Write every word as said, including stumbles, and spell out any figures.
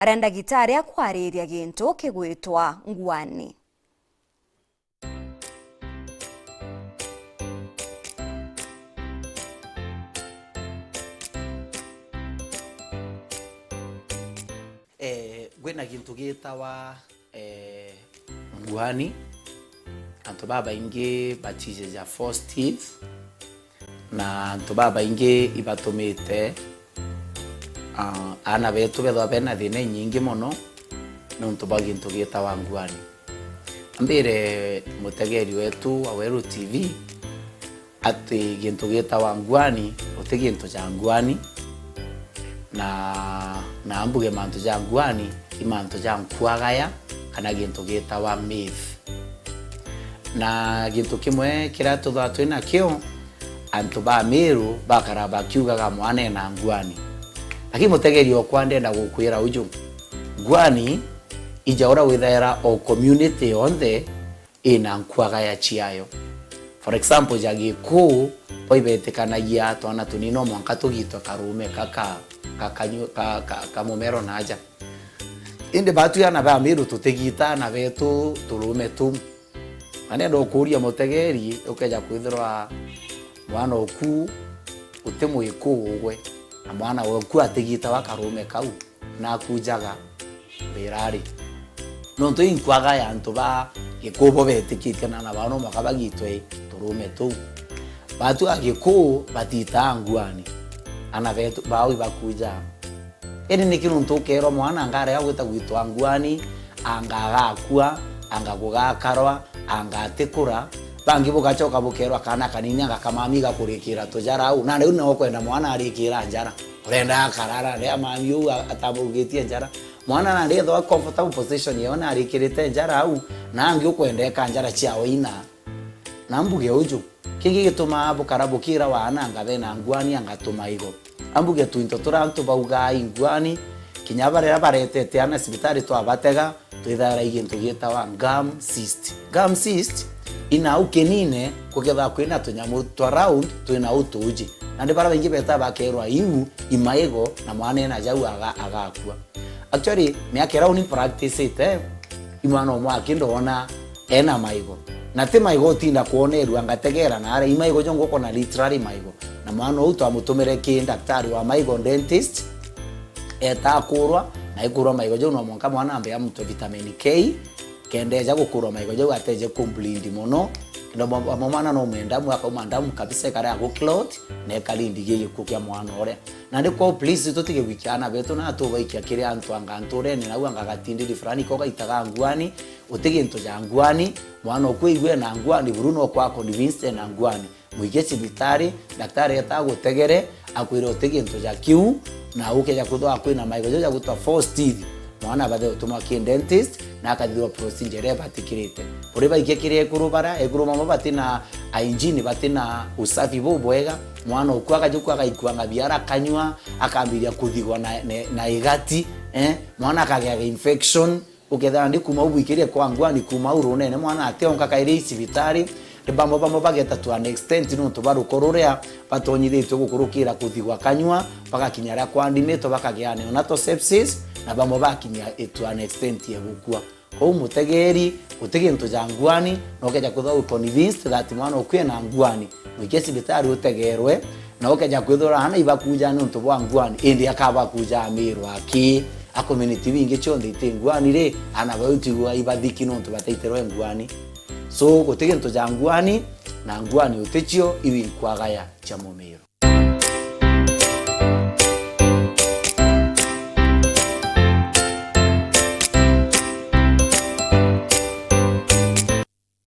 aria ndagitari akwariria gintu kigwitwa nguani. Eh, kwina gintu gitawa, eh, nguani. Antu babaingi bacijeja false teeth, na antu babaingi ibatumite, ah, aana betu bethwa bena thina inyingi mono niuntu bwa gintu gitawa nguani. Ambire mutegeri wetu wa Weru T V ati gintu gitawa nguani guti gintu ja nguani, na, na mbuge mantu ja nguani i mantu ja nkuagaya kana gintu gitawa myth. Na gintu kimwe kiria tuthaa twi nakio, antu ba Miru bakara bakiugaga mwana ena nguani. Lakini mutegeri okwa ndenda gukwira uju, nguani ija uria withaira o community yonthe ina nkuagaya ciayo. For example, ja Gikuu, bo ibetikanagia twana tunini no mwanka tugitwe karume ka, ka, ka, kanyu-, ka, ka, ka mumero na aja. Indi batu ana ba Miru tutigitaa ana betu turume tuu. Na nenda ukuria mutegeri, ukeja kwithirwa mwana oku uti mwikuu ugwe, na mwana oku atigitawa karume kau, na akujaga mbira ri? Nontu i nkuaga ya antu ba Gikuu bo betikitie na ana bao no mwaka bagitwe turume tuu. Batu a Gikuu batitaa nguani, ana betu bao ibakujaa. Indi niki nuntu ukeerwa mwana anga arega gwita gwitwa nguani, anga agakua, anga gugakarwa, anga atikura? Bangi bugacoka bukeerwa kaana kanini anga kamami gakurikira tujara au, na riu nio ukwenda mwana arikira njara. Urenda akara nandi a mami uu a-, atamurugitie njara. Mwana nandi ethwa comfortable position yao na arikirite njara au, na angi ukwenda eka njara ciao ina. Na mbuge uju, kingi gitumaa bukara bukira waana anga bena nguani anga tumaigo. Ambuge twinto turia antu baugaa i nguani, kinya baria baretete ana cibitari twabatega, twithaira i gintu gitawa gum cyst. Gum cyst, inau kinine kukethirwa kwina tunyamu twa round twina utuji. Nandi baria baingi betaa bakerwa iu i maigo na mwana ena jau aga-, agakua. Actually, miaka iria uni practice-ite, i mwana umwe aki ndoona ena maigo. Na ti maigo utinda kwonerua, ngategera na aria i maigo jo ngoko na literally maigo. Na mwana uu twamutumire ki daktari wa maigo, dentist, eta akurwa, na ikurwa maigo jau no mwanka mwana ambe amutwe vitamin K, kenda eja gukurwa maigo jau ateje ku bleed mono. Ndo mo-, mo mwana no mwe ndamu, akauma ndamu kabisa, ikare agu clot, na ikali ndigi gikuo kia mwana uria. Nandi kwou please tutige gwikia ana betu na tubaikia kiri antu anga nturene, nau anga gatindiri fulani ko gaitaga nguani, uti gintu ja nguani, mwana oku aigue na nguani, buru no kwa convinced na nguani. Muikie cibitari, daktari eta agutegere, akwire uti gintu ja kiu, na ukeja kwithirwa kwina maigo jau ja gwitwa false teeth. Mwana abathe utumwa ki dentist, na akathithirwa procedure iria ibatikirite. Buri baikia kiri ekuru bara, ekuru bamwe batina hygiene, batina usafi bubwega, mwana oku akajuku agaikua ng'abi ara akanyua, akambiria kuthigwa na, na, na igati, eh? Mwana akageaga infection, ukethira ndi kuma ubwikirie kwa nguani kuma urunene, mwana ationka kairi i cibitari, ni bamwe bamwe bageta to an extent nontu ba ruko ruria batonyithitue gukurukira kuthigwa kanyua, bagakinya aria kwandimitwe bakagea neonatal sepsis, na bamwe bakinya to an extent ya gukua. Kwou mutegeri, guti gintu ja nguani, na ukeja kwithirwa wi convinced that mwana oku ena nguani, mwikie cibitari utegerwe, na ukeja kwithirwa ana ibakuja niuntu bwa nguani, indi akabakuja amirwa aki, a community bingi cionthe iti nguani ri, ana bau tigwa ibathiki niuntu bataitirwe nguani. So, guti gintu ja nguani, na nguani uticio, iu inkwagaya cia mumiru.